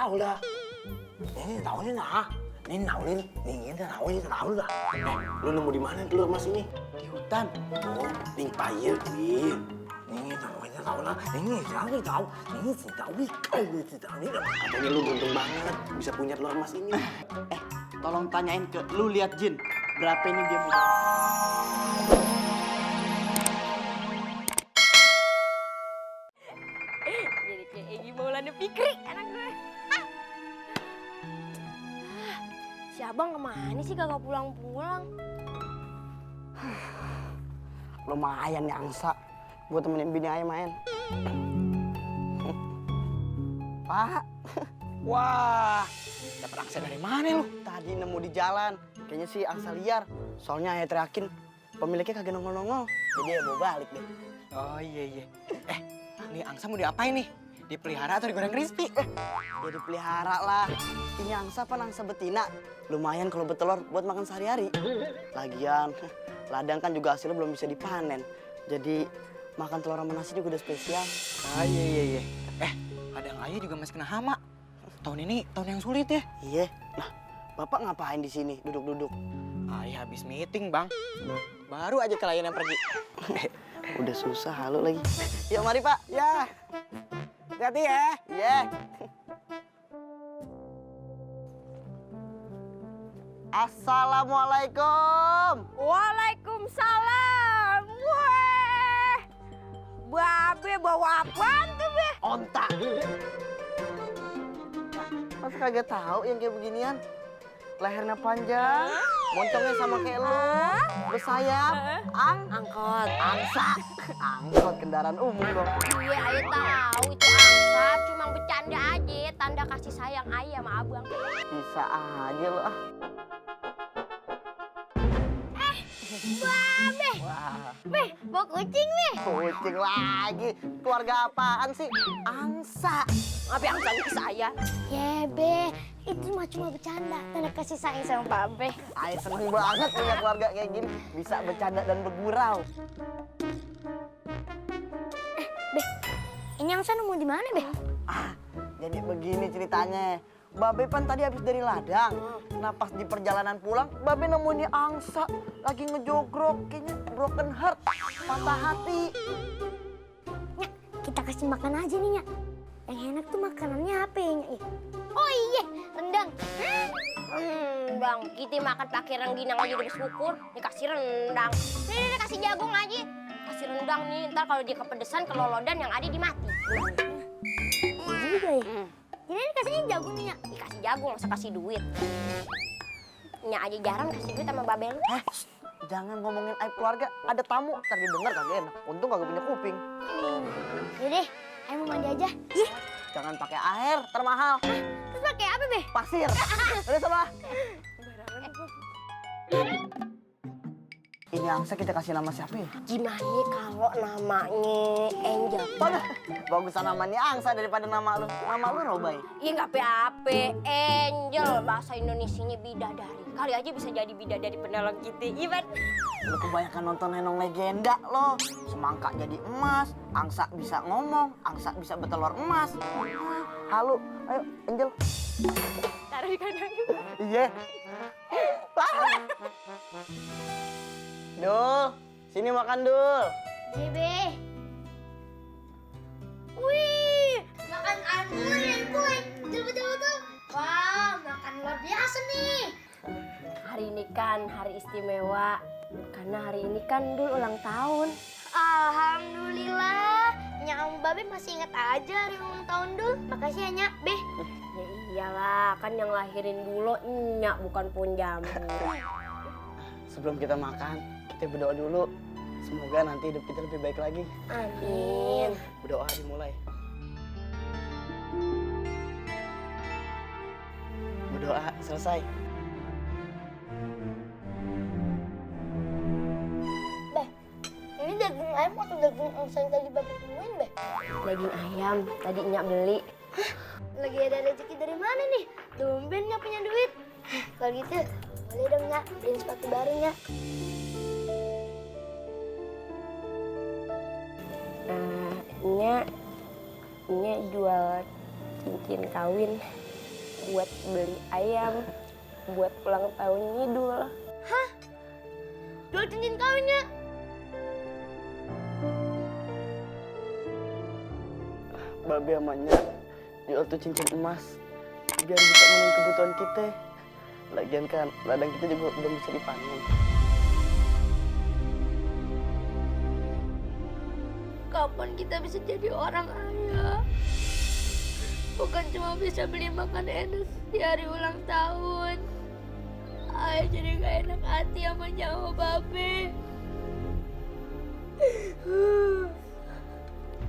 tahu dah. Ini tahunya nah. Ini naulin, ini tahu dah. Lu nemu di mana telur emas ini? Di hutan. Oh, ning paye wi. Ini tahu lah. Ini tahu. Ini tahu. Katanya lu beruntung banget bisa punya telur emas ini. Tolong tanyain ke lu lihat Jin. Berapa ini dia mau? Jadi kayak Egi Maulana Fikri anak gue. Si abang kemana sih kagak pulang-pulang? Lumayan nih angsa buat temenin bini ayah main. Pak. Wah, dapat angsa dari mana lu? Tadi nemu di jalan. Kayaknya sih angsa liar. Soalnya ayah teriakin pemiliknya kagak nongol-nongol. Jadi ya mau balik deh. Oh iya. Nih angsa mau diapain nih? Dipelihara atau digoreng crispy? Ya dipelihara lah. Ini angsa apa angsa betina? Lumayan kalau bertelur buat makan sehari-hari. Lagian, ladang kan juga hasilnya belum bisa dipanen. Jadi makan telur sama nasi juga udah spesial. Ah iya. Ladang ayah juga masih kena hama. Tahun ini tahun yang sulit ya. Iya. Nah, Bapak ngapain di sini duduk-duduk? Ayah habis meeting bang. Baru aja klien yang pergi. Udah susah halu lagi. Yuk mari Pak. Ya. Hati-hati ya. Iya. Assalamualaikum. Waalaikumsalam. Weh. Babe bawa apaan tuh, Be? Onta. Masa kagak tahu yang kayak beginian? Lehernya panjang, moncongnya sama kayak lu, bersayap, Angkot. angsa, angkot kendaraan umum dong. Iya, ayo tahu itu angsa, cuma bercanda aja, tanda kasih sayang ayah sama abang. Bisa aja lu ah. Babe, Wah, Be, bawa kucing, Be. kucing lagi. Keluarga apaan sih? Angsa. Ngapain angsa ke saya? Ya, Be, itu mah cuma bercanda, tanda kasih sayang sama Babe. Ayah seneng banget punya keluarga kayak gini. Bisa bercanda dan bergurau. Be, ini angsa nemu di mana, Be? Ah, jadi begini ceritanya. Babe kan tadi habis dari ladang. Nah pas di perjalanan pulang, Babe nemu nih angsa lagi ngejogrok, kayaknya broken heart, patah hati. Nyak, kita kasih makan aja nih, Nyak. Yang enak tuh makanannya apa ya, Nyak? Oh iya, rendang. Bang, kita makan pakai rengginang aja udah bersyukur. Dikasih rendang. Nih, kasih jagung aja. Kasih rendang nih, ntar kalau dia kepedesan, kelolodan yang ada di mati. Iya juga ya. Jadi dikasihnya jagung nih, Nyak. Dikasih jagung, masa kasih duit. Nyak aja jarang kasih duit sama babel. Jangan ngomongin aib keluarga, ada tamu, ntar didengar kagak enak. Untung kagak punya kuping. Yaudah, ayo mau mandi aja. Ih, Jangan pakai air, termahal. terus pakai apa, Be? Pasir. Udah sana. Ini angsa kita kasih nama siapa ya? Gimana kalau namanya Angel? Waduh, bagusan namanya angsa daripada nama lu. Nama lu Robai. Iya nggak apa-apa, Angel bahasa Indonesianya bidadari. Kali aja bisa jadi bidadari penolong kita, iya kan? Lu kebanyakan nonton Nenong Legenda lo. Semangka jadi emas, angsa bisa ngomong, angsa bisa bertelur emas. Halo, ayo Angel. Taruh di kandang. Iya. Dul, sini makan Dul. Jebe. Wih, makan ayam goreng, boy. Betul-betul. Wah, makan luar biasa nih. Hari ini kan hari istimewa. Karena hari ini kan Dul ulang tahun. Alhamdulillah. Nyak sama Babe masih ingat aja hari ulang tahun Dul. Makasih ya, Nyak. Be. Ya iyalah, kan yang lahirin dulu Nyak bukan pohon jambu. Sebelum kita makan, kita berdoa dulu. Semoga nanti hidup kita lebih baik lagi. Amin. Berdoa dimulai. Berdoa selesai. Beh, ini daging ayam atau daging angsa yang tadi Bapak temuin, Beh? Daging ayam, tadi Nyak beli. Hah? Lagi ada rezeki dari mana nih? Tumben Nyak punya duit. Kalau gitu, boleh dong Nyak, beliin sepatu baru Nyak. Nyak jual cincin kawin. buat beli ayam buat ulang tahun Nyidul. Hah? Jual cincin kawinnya? Babe amanya jual tuh cincin emas biar bisa memenuhi kebutuhan kita. Lagian kan ladang kita juga udah bisa dipanen. Kapan kita bisa jadi orang kaya? Bukan cuma bisa beli makan enak di hari ulang tahun. Ayah jadi gak enak hati sama nyawa Babe.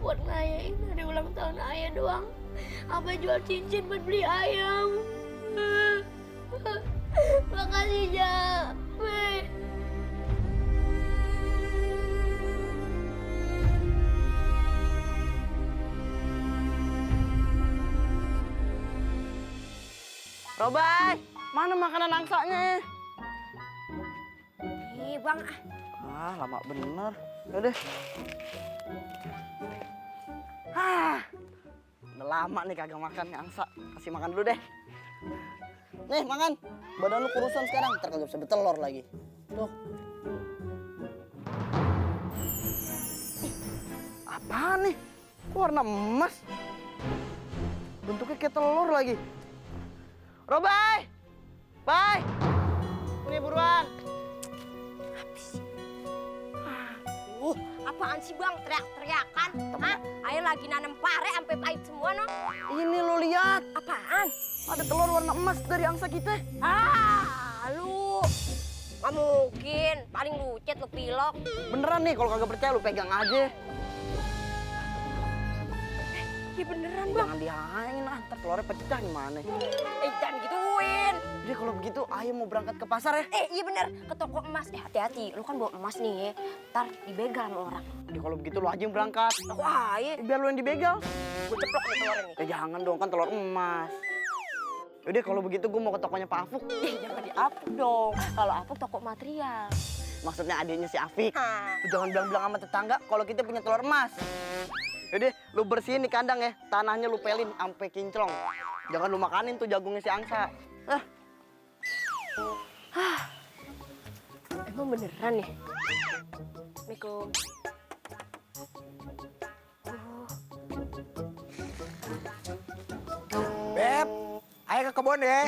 Buat ngayain hari ulang tahun ayah doang. Apa jual cincin buat beli ayam. Makasih Jabe. Robai, mana makanan angsanya? Ih, Bang. Lama bener. Udah. Udah lama nih kagak makan nih angsa. Kasih makan dulu deh. Nih, makan. Badan lu kurusan sekarang, ntar kagak bisa bertelur lagi. Tuh. Apaan nih? Kok warna emas? Bentuknya kayak telur lagi. Robai! Bye! Ini buruan. Apaan sih Bang? Teriak-teriakan? Hah? Ayah lagi nanam pare sampai pahit semua, no? Ini lo lihat. Apaan? Ada telur warna emas dari angsa kita. Lu. Nggak mungkin. Paling lucet, lu pilok. Beneran nih, kalau kagak percaya lu pegang aja. Iya beneran, Bang. Jangan dihangin lah, ntar telurnya pecah gimana. Jangan gituin. Jadi kalau begitu, ayo mau berangkat ke pasar ya. Iya bener, ke toko emas. Hati-hati, lu kan bawa emas nih ya. Ntar dibegal sama orang. Jadi kalau begitu lu aja yang berangkat. Wah, iya. Biar lu yang dibegal. Gue ceplok nih telurnya nih. Ya jangan dong, kan telur emas. Yaudah kalau begitu gue mau ke tokonya Pak Afuk. Jangan diapuk dong. Kalau apuk toko material. Maksudnya adiknya si Afik. Hah. Lu jangan bilang-bilang sama tetangga kalau kita punya telur emas. Yaudah, lu bersihin di kandang ya. Tanahnya lu pelin sampai kinclong. Jangan lu makanin tuh jagungnya si angsa. Emang beneran ya? Assalamualaikum. Beb, ayo ke kebun deh.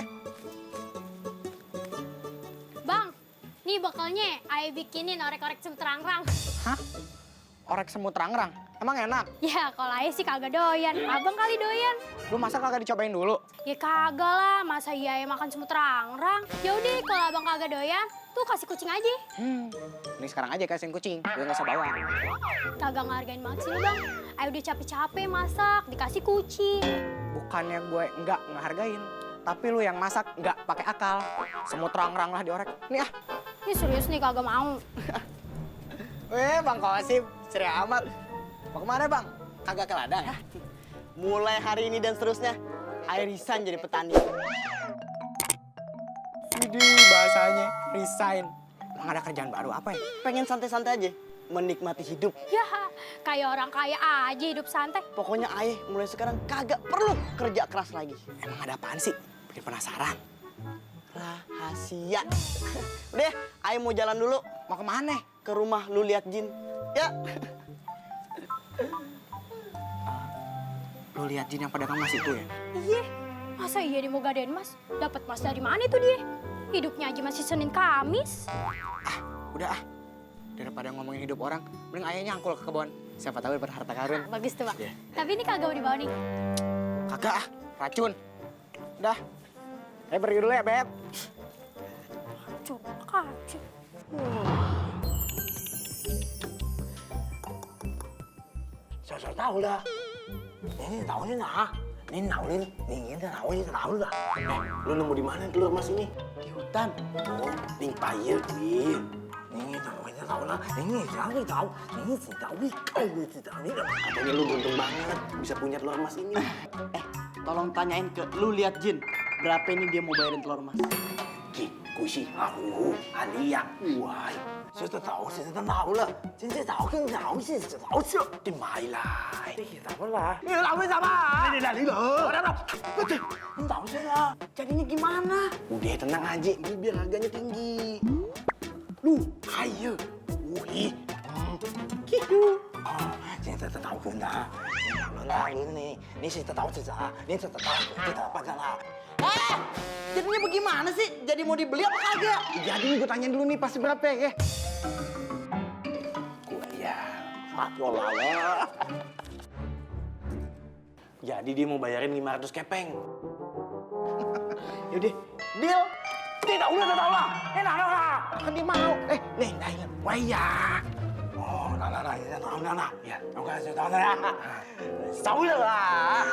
Bang, nih bekalnya ayah bikinin orek-orek semut rangrang. Hah? Orek semut rangrang? Emang enak? Ya, kalau ayah sih kagak doyan. Abang kali doyan. Lu masa kagak dicobain dulu? Ya kagak lah, masa iya ayah makan semut rangrang. Ya udah, kalau abang kagak doyan, tuh kasih kucing aja. Ini sekarang aja kasihin kucing, gue nggak usah bawa. Kagak ngehargain banget sih lu, Bang. Ayah udah capek-capek masak, dikasih kucing. Bukannya gue nggak ngehargain, tapi lu yang masak nggak pakai akal. Semut rangrang lah diorek. Nih ah. Ini serius nih kagak mau. Bang Kosim, ceria amat. Mau kemana bang? Kagak ke ladang? Mulai hari ini dan seterusnya, ayah resign jadi petani. Widih, bahasanya resign. Emang ada kerjaan baru apa ya? Pengen santai-santai aja, menikmati hidup. Ya, kayak orang kaya aja hidup santai. Pokoknya ayah mulai sekarang kagak perlu kerja keras lagi. Emang ada apaan sih? Bikin penasaran. Rahasia. Udah, ayah mau jalan dulu. Mau kemana? Ke rumah lu lihat jin. Ya. Lu lihat jin yang pedagang emas itu ya? Iya, masa iya dia mau gadein mas? Dapat mas dari mana itu dia? Hidupnya aja masih Senin Kamis. Udah ah. Daripada ngomongin hidup orang, mending ayahnya nyangkul ke kebun. Siapa tahu dapat harta karun. Bagus tuh, Bang. Iya. Tapi ini kagak mau dibawa nih. Kagak ah, racun. Udah. Pergi dulu ya, Beb. Coba kacau. Sao tahu dah. Ini tahunya nah. Ini naulin, ini tahu dah. Lu nemu di mana telur emas ini? Di hutan. Oh, di payet nih. Ini tahu lah. Ini tahu. Ini si tahu ini. Katanya lu beruntung banget bisa punya telur emas ini. Tolong tanyain ke lu lihat jin. Berapa ini dia mau bayarin telur emas? Ki, 故事啊，呼啊你呀，哇，这头是这头了，真是头跟头是头是的买来。你tahu lah. Ini tahu siapa? Ini lo. Betul. Ini tahu siapa? Jadinya gimana? Udah tenang aja, ini biar harganya tinggi. Lu, ayo. Wih. Gitu. Oh, saya tahu guna. Lalu ini saya tahu saja. Ini saya tahu kita apa salah. Jadinya bagaimana sih? Jadi mau dibeli apa kagak? Jadi nih gue tanyain dulu nih pasti berapa ya? Gue ya, lah. Jadi dia mau bayarin 500 kepeng. Yaudah, deal. Tidak udah tahu lah. Nah. Kan dia mau. Nih, wah ya. Oh, nah, ya, oke, saya tahu ya. Tahu lah.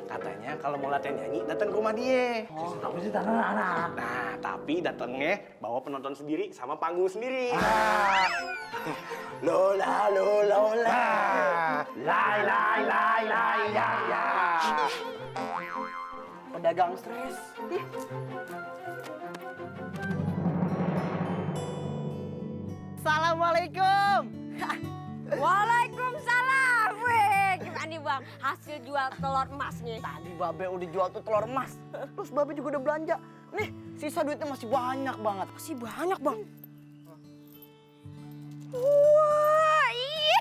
Katanya kalau mau latihan nyanyi datang ke rumah dia. Oh, tapi sih anak. Nah, tapi datangnya bawa penonton sendiri sama panggung sendiri. Lola. Lai ya. Pedagang stres. Assalamualaikum. Waalaikumsalam. Weh, gimana nih bang? Hasil jual telur emasnya. Tadi Babe udah jual tuh telur emas. Terus Babe juga udah belanja. Nih, sisa duitnya masih banyak banget. Masih banyak bang. Wah, ih,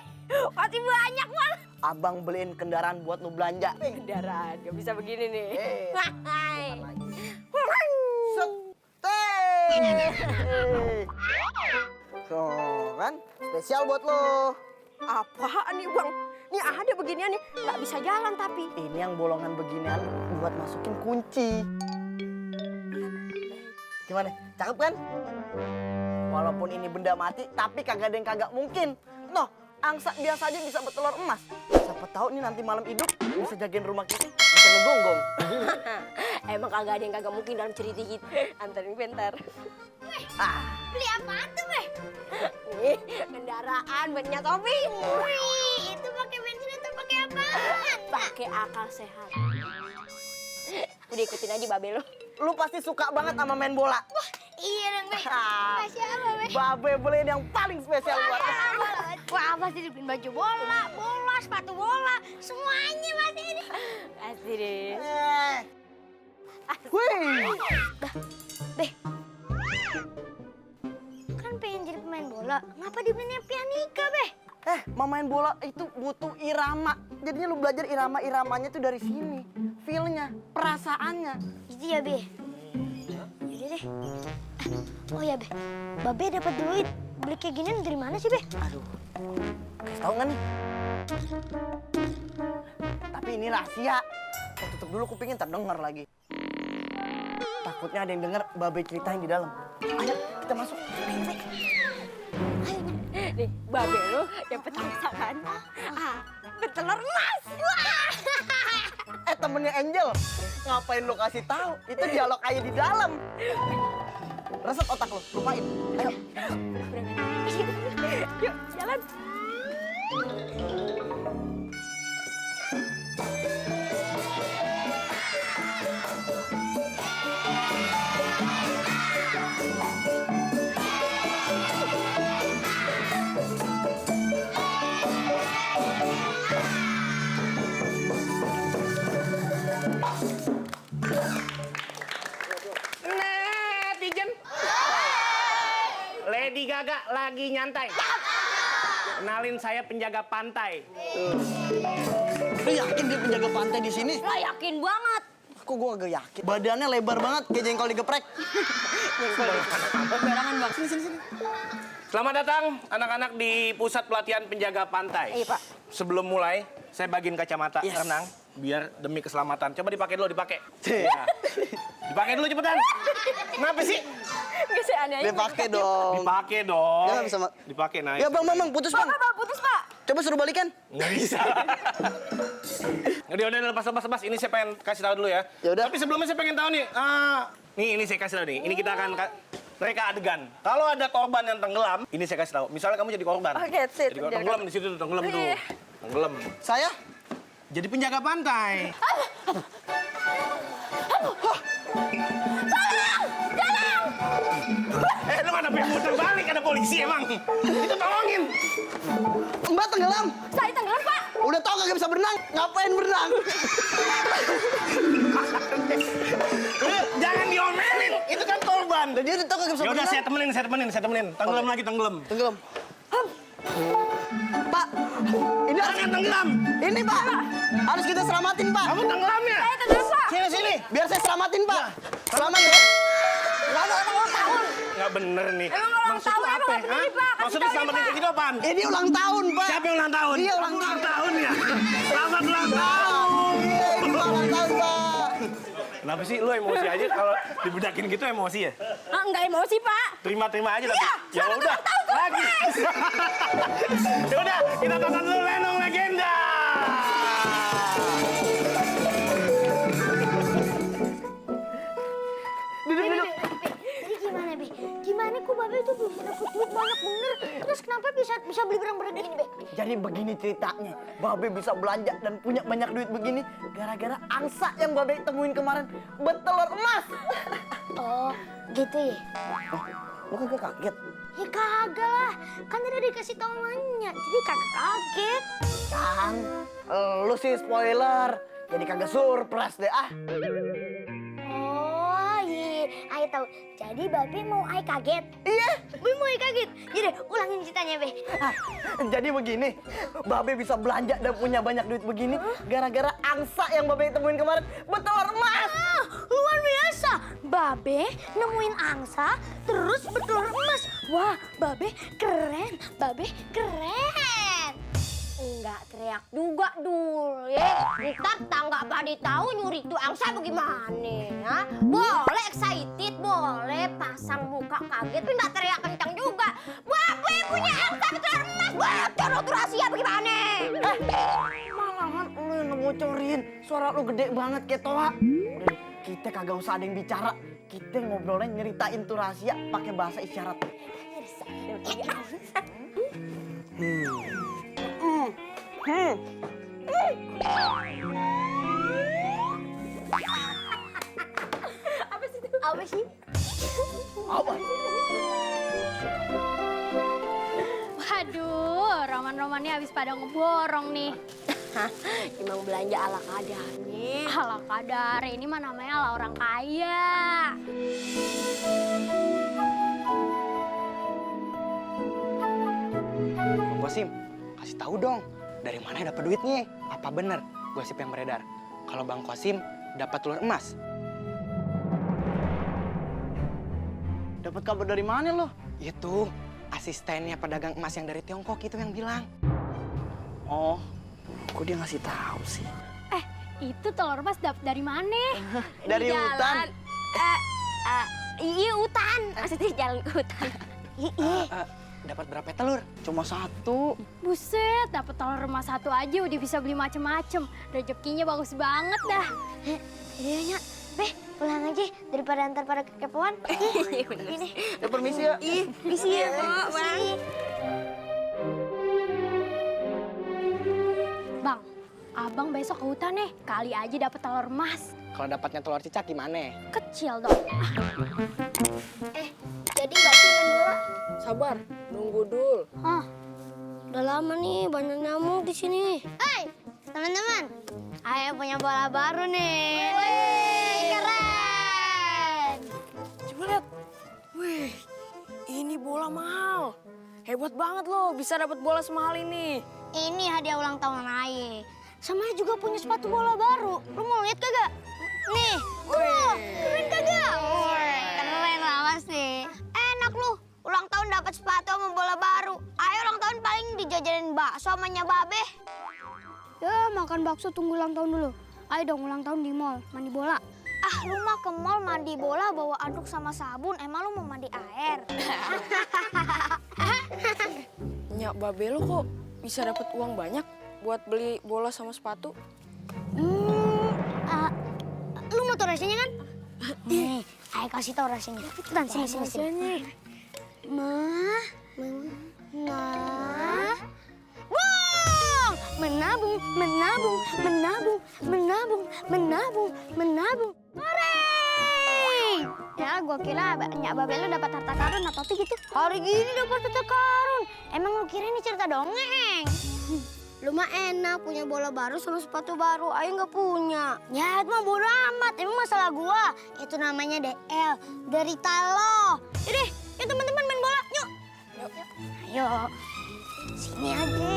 masih banyak bang. Abang beliin kendaraan buat lu belanja. Kendaraan, gak bisa begini nih. Hai. Tuh kan, spesial buat lo. Apaan nih bang? Nih ada beginian nih, nggak bisa jalan tapi. Ini yang bolongan beginian buat masukin kunci. Gimana? Cakep kan? Walaupun ini benda mati, tapi kagak ada yang kagak mungkin. Noh, angsa biasa aja bisa bertelur emas. Siapa tahu nih nanti malam hidup bisa jagain rumah kita, bisa ngegonggong. Emang kagak ada yang kagak mungkin dalam cerita gitu. Anterin bentar. Beli apaan tuh, Weh? Nih, kendaraan buat nyetopin. Wih, itu pakai bensin atau pakai apaan? Pakai akal sehat. Udah ikutin aja Babe lo. Lu pasti suka banget sama main bola. Wah, iya dong, Weh. Masya Allah, Weh. Babe beliin yang paling spesial buat lo. Wah, apa sih dibeliin baju bola, sepatu bola, semuanya pasti ini. Pasti deh. Wih. Beh, kan pengen jadi pemain bola, ngapa dibeliin pianika, Beh? Main bola itu butuh irama. Jadinya lu belajar irama-iramanya tuh dari sini. Feel-nya, perasaannya. Gitu ya, Be? Yaudah deh. Oh ya, Be. Babe dapat duit beli kayak ginian dari mana sih, Be? Aduh, kasih tau nggak nih? Tapi ini rahasia. Saya tutup dulu kupingin, terdengar lagi. Takutnya ada yang denger Babe ceritain di dalam. Ayo, kita masuk. Nih, Babe lu dapet pasangan. Bertelur emas. Wah. Temennya Angel. Ngapain lu kasih tahu? Itu dialog aja di dalam. Resep otak lu, lupain. Ayo. Yuk, jalan. Netizen. Lady Gaga lagi nyantai. Kenalin saya penjaga pantai. Lu yakin dia penjaga pantai di sini? Lah yakin banget. Kok gua agak yakin? Badannya lebar banget kayak jengkol digeprek. Berangan bang. Sini. Selamat datang anak-anak di pusat pelatihan penjaga pantai. Iya, Pak. Sebelum mulai, saya bagiin kacamata renang biar demi keselamatan. Coba dipakai dulu, dipakai. Ya. Dipakai dulu cepetan. Kenapa sih? Nggak sih aneh. Dipakai dong. Dipakai dong. Jangan bisa, Mak. Dipakai, naik. Ya bang, putus bang. Pak, putus Pak. Coba suruh balikan. Nggak bisa. Udah, lepas. Ini saya pengen kasih tahu dulu ya. Ya udah. Tapi sebelumnya saya pengen tahu nih. Ini saya kasih tahu nih. Ini kita akan mereka adegan. Kalau ada korban yang tenggelam, ini saya kasih tahu. Misalnya kamu jadi korban. Oke, sip. Jadi tenggelam di situ tuh, tenggelam tuh. Iya. Tenggelam. Saya? Jadi penjaga pantai. Tolong! polisi emang. Kita tolongin. Mbak tenggelam. Saya tenggelam, Pak. Udah tau kagak bisa berenang, ngapain berenang? Udah, jangan diomelin. Itu kan korban. Dan dia udah tau kagak bisa Ya udah, berenang. saya temenin. Tenggelam lagi, tenggelam. Tenggelam. Pak, ini Jangan tenggelam. ini Pak, harus kita selamatin Pak. Kamu tenggelam ya? Saya tenggelam, Pak. Sini, biar saya selamatin Pak. Selamat ya. Nggak bener nih. Emang ulang Maksud tahun, lu emang apa? nggak peduli, Hah? Pak. Kasih Maksudnya tahu nih, selamatin Pak. kayak gitu apaan? Ini ulang tahun Pak. Siapa yang ulang tahun? Iya, ulang Kamu tahun. ya? Selamat ulang tahun. Iya, ini ulang tahun Pak. Kenapa sih lu emosi aja kalau dibedakin gitu emosi ya? Enggak emosi, Pak. Terima-terima aja tapi. Iya, Ya selamat udah. ulang tahun, Lagi. Ya udah, kita tonton dulu Lenong Legenda. Jadi gimana, Be? Gimana kok Babe itu belum dapat duit banyak bener? Terus kenapa bisa beli barang-barang gini, Be? Jadi begini ceritanya, Babe bisa belanja dan punya banyak duit begini gara-gara angsa yang Babe temuin kemarin bertelur emas. Oh, gitu ya? Lu kagak kaget? Ya kagak lah, kan udah dikasih tau namanya, jadi kagak kaget. Kan, lu sih spoiler, jadi kagak surprise deh ah. Oh iya, Ayo tahu. Jadi Babe mau Ayo kaget. Iya. Babe mau Ayo kaget. Jadi ulangin ceritanya, Be. Ah, jadi begini, Babe bisa belanja dan punya banyak duit begini gara-gara angsa yang Babe temuin kemarin bertelur emas. Ah, luar biasa. Babe nemuin angsa terus bertelur emas. Wah, Babe keren. Babe keren. Enggak teriak juga dul ya. Ntar tangga pada tahu nyuri itu angsa bagaimana ya. Boleh excited, boleh pasang muka kaget, tapi nggak teriak kencang juga. Babe punya angsa betul emas, bocor itu rahasia bagaimana? Malahan lu yang ngebocorin, suara lu gede banget kayak toa. Udah deh, kita kagak usah ada yang bicara. Kita ngobrolnya nyeritain tuh rahasia pakai bahasa isyarat. Apa sih? Apa? Waduh, roman-romannya habis pada ngeborong nih. Emang belanja ala kadarnya. Ala kadar, ini mah namanya ala orang kaya. Bang Qasim, kasih tahu dong, dari mana dapat duitnya? Apa bener gosip yang beredar? Kalau Bang Qasim dapat telur emas? Dapat kabar dari mana lo? Itu asistennya pedagang emas yang dari Tiongkok itu yang bilang. Oh, kok dia ngasih tahu sih? Itu telur emas dapat dari mana? Dari hutan. Iya hutan, maksudnya jalan ke hutan. Dapat berapa telur? Cuma satu. Buset, dapat telur emas satu aja udah bisa beli macem-macem. Rezekinya bagus banget dah. Iya, Nyak. Be, pulang aja daripada antar pada kekepoan. Ini. Permisi ya. Misi ya, Bang. Bang, abang besok ke hutan nih. Kali aja dapat telur emas. Kalau dapatnya telur cicak gimana? Kecil dong. Jadi nggak sih main bola? Sabar, nunggu dulu. Hah, Udah lama nih banyak nyamuk di sini. Hai, teman-teman. Ayo punya bola baru nih. Wih, keren. Coba lihat. Wih, ini bola mahal. Hebat banget loh bisa dapat bola semahal ini. Ini hadiah ulang tahun Aye. Sama juga punya sepatu bola baru. Lu mau lihat kagak? Nih, keren kagak? Keren lah pasti. Enak lu, ulang tahun dapat sepatu sama bola baru. Ayo ulang tahun paling dijajanin bakso sama Babe. ya makan bakso tunggu ulang tahun dulu. Ayo dong ulang tahun di mall, mandi bola. Ah, lu mah ke mall mandi bola bawa anduk sama sabun. Emang lu mau mandi air? Nyak Babe lo kok bisa dapat uang banyak buat beli bola sama sepatu? Lu mau tau rasanya kan? Nih, Ayo kasih tau rasanya. Cepetan, sini. Nah. Bung! Menabung. Hooray! Ya, gua kira nyak Babel lu dapat harta karun atau apa gitu. Hari gini dapat harta karun. Emang lu kira ini cerita dongeng? Lu mah enak punya bola baru sama sepatu baru, Ayu nggak punya. Ya itu mah bodo amat, emang masalah gua. Itu namanya DL, derita lo. Yaudah, yuk teman-teman main bola, yuk. Yuk. Ayo, sini aja.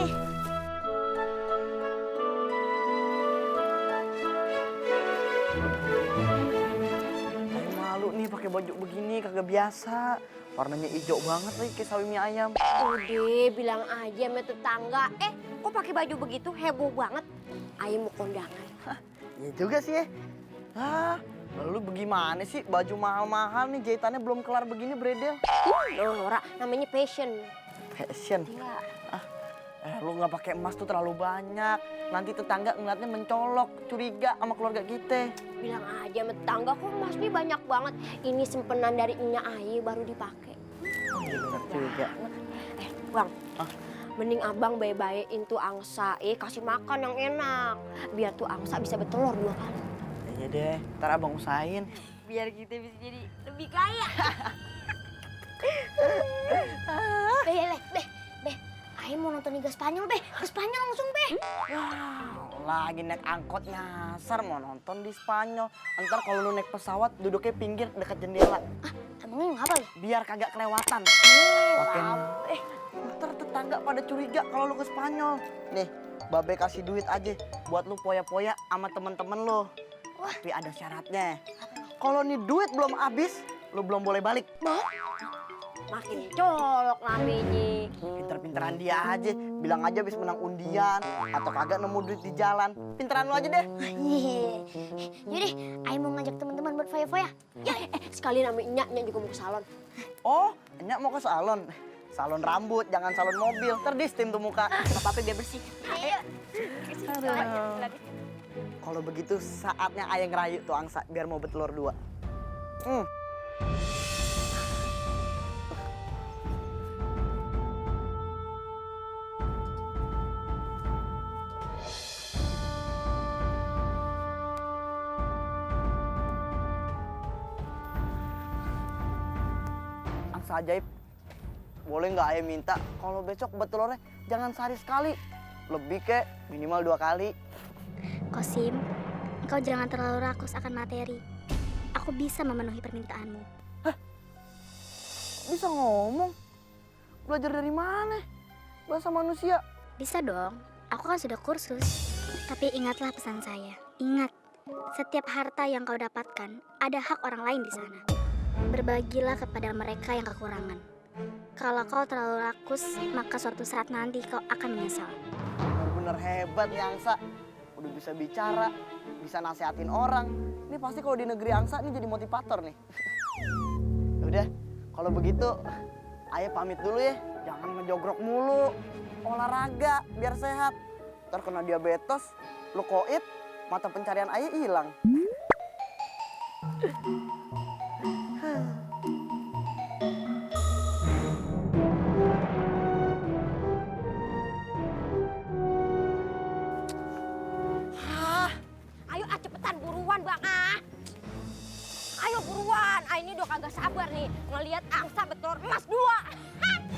Ayo malu nih pakai baju begini kagak biasa. Warnanya hijau banget lagi kayak sawi mie ayam. Udah, bilang aja sama tetangga. Kok pakai baju begitu heboh banget? Ayo mau kondangan. Iya juga sih ya. Lalu bagaimana sih baju mahal-mahal nih jahitannya belum kelar begini Bredel? Loh, Nora, namanya passion. Fashion. Iya. Lu nggak pakai emas tuh terlalu banyak. Nanti tetangga ngeliatnya mencolok, curiga sama keluarga kita. Bilang aja sama tetangga, kok emas nih banyak banget. Ini simpenan dari Nya Ayu baru dipakai. Oh iya benar juga. Bang, mending abang baik-baikin tuh angsa, kasih makan yang enak. Biar tuh angsa bisa bertelur 2 kali. Iya deh, ntar abang usahain. Biar kita bisa jadi lebih kaya. Beh. Ayo mau nonton Liga Spanyol, Beh. Ke Spanyol langsung, Beh. Lagi naik angkot nyasar mau nonton di Spanyol. Ntar kalau lu naik pesawat duduknya pinggir dekat jendela. Emangnya ngapa lu? Biar kagak kelewatan. Makin ntar tetangga pada curiga kalau lu ke Spanyol. Nih, Babe kasih duit aja buat lu poya-poya sama temen-temen lu. Tapi ada syaratnya. Kalau nih duit belum habis, lu belum boleh balik. Makin colok namanya. Pinter-pinteran dia aja. Bilang aja habis menang undian atau kagak nemu duit di jalan. Pinteran lu aja deh. Yaudah, Ayo mau ngajak teman-teman buat foya-foya. Ya, sekalian sama Nya juga mau ke salon. Oh, Nyak mau ke salon. Salon rambut, jangan salon mobil. Ntar di steam tuh muka. Apa-apa biar bersih. Ayo. Kalau begitu saatnya ayah ngerayu tuh angsa biar mau bertelur 2. Angsa ajaib, boleh nggak ayah minta kalau besok bertelurnya jangan sehari sekali, lebih kek minimal 2 kali. Kosim, engkau jangan terlalu rakus akan materi. Aku bisa memenuhi permintaanmu. Bisa ngomong? Belajar dari mana? Bahasa manusia? Bisa dong, aku kan sudah kursus. Tapi ingatlah pesan saya. Ingat, setiap harta yang kau dapatkan, ada hak orang lain di sana. Berbagilah kepada mereka yang kekurangan. Kalau kau terlalu rakus, maka suatu saat nanti kau akan menyesal. Bener-bener hebat nih Angsa. Udah bisa bicara, bisa nasehatin orang. Ini pasti kalau di negeri Angsa ini jadi motivator nih. Udah, kalau begitu ayah pamit dulu ya. Jangan ngejogrok mulu. Olahraga biar sehat. Ntar kena diabetes, lu koit, mata pencarian ayah hilang. Ayo cepetan buruan Bang Ayo buruan. Ini udah kagak sabar nih ngelihat angsa bertelur emas 2.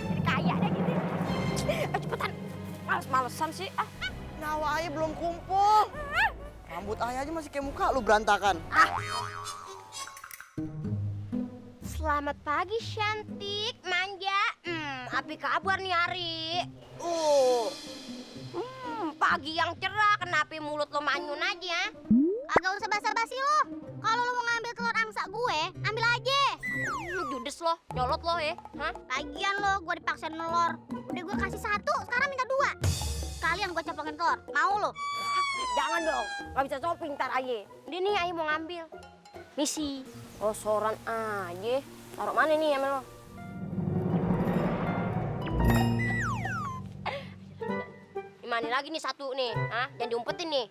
Jadi kaya deh gitu. Ayo cepetan. Males-malesan sih. Nyawa ayah belum kumpul. Rambut ayah aja masih kayak muka lu berantakan. Selamat pagi cantik, manja. Apa kabar nih Ari? Pagi yang cerah, kenapa mulut lo manyun aja? Agak usah basa-basi lo. Kalau lo mau ngambil telur angsa gue, ambil aja. Lu judes lo, nyolot lo ya? Hah? Lagian lo, gue dipaksa nelor. Udah gue kasih 1, sekarang minta 2. Sekalian gue ceplongin telur. Mau lo? Jangan dong, gak bisa shopping ntar aja. Ini nih Ayu mau ngambil. Misi, soran aja. Taruh mana nih sama lo? Mana lagi nih 1 nih? Hah? Jangan diumpetin nih.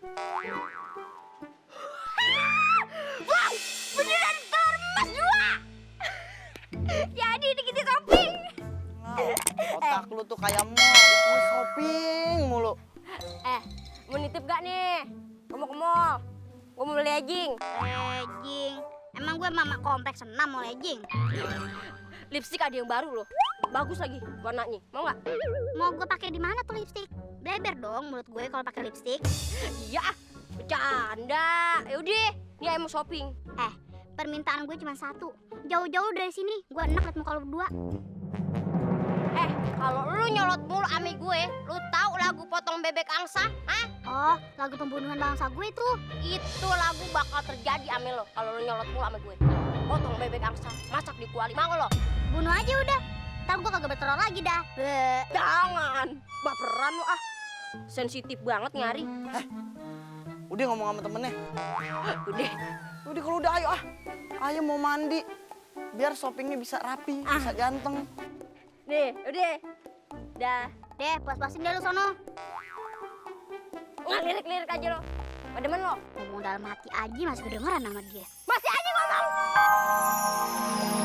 Wow, beneran telur emas 2. Jadi ini kita shopping. Otak lu tuh kayak mall, isinya shopping mulu. Mau nitip gak nih? Gue mau ke mall. Gue mau beli legging. Legging. Emang gue mama kompleks 6 mau legging. Lipstick ada yang baru loh. Bagus lagi warnanya. Mau nggak? Mau gue pakai di mana tuh lipstick? Beber dong mulut gue kalau pakai lipstick. Iya, bercanda. Yaudah, ini ayah mau shopping. Permintaan gue cuma satu. Jauh-jauh dari sini, gue enak liat muka lu berdua. Kalau lu nyolot mulu ame gue, lu tahu lagu potong bebek angsa? Hah? Oh, lagu pembunuhan bangsa gue tuh. Itu lagu bakal terjadi ame lo kalau lu nyolot mulu ame gue. Potong bebek angsa, masak di kuali. Mau lo? Bunuh aja udah. Ntar gue kagak bertelur lagi dah. Jangan, baperan lu ah. Sensitif banget nyari. Udah ngomong sama temennya. Udah. Udah kalau udah ayo ah. Ayo mau mandi. Biar shoppingnya bisa rapi, bisa ganteng. Nih, udah. Dah. Deh, puas-puasin deh lu sono. Lirik-lirik aja lo. Pademen lo. Ngomong dalam hati aja masih kedengeran sama dia. Masih aja ngomong.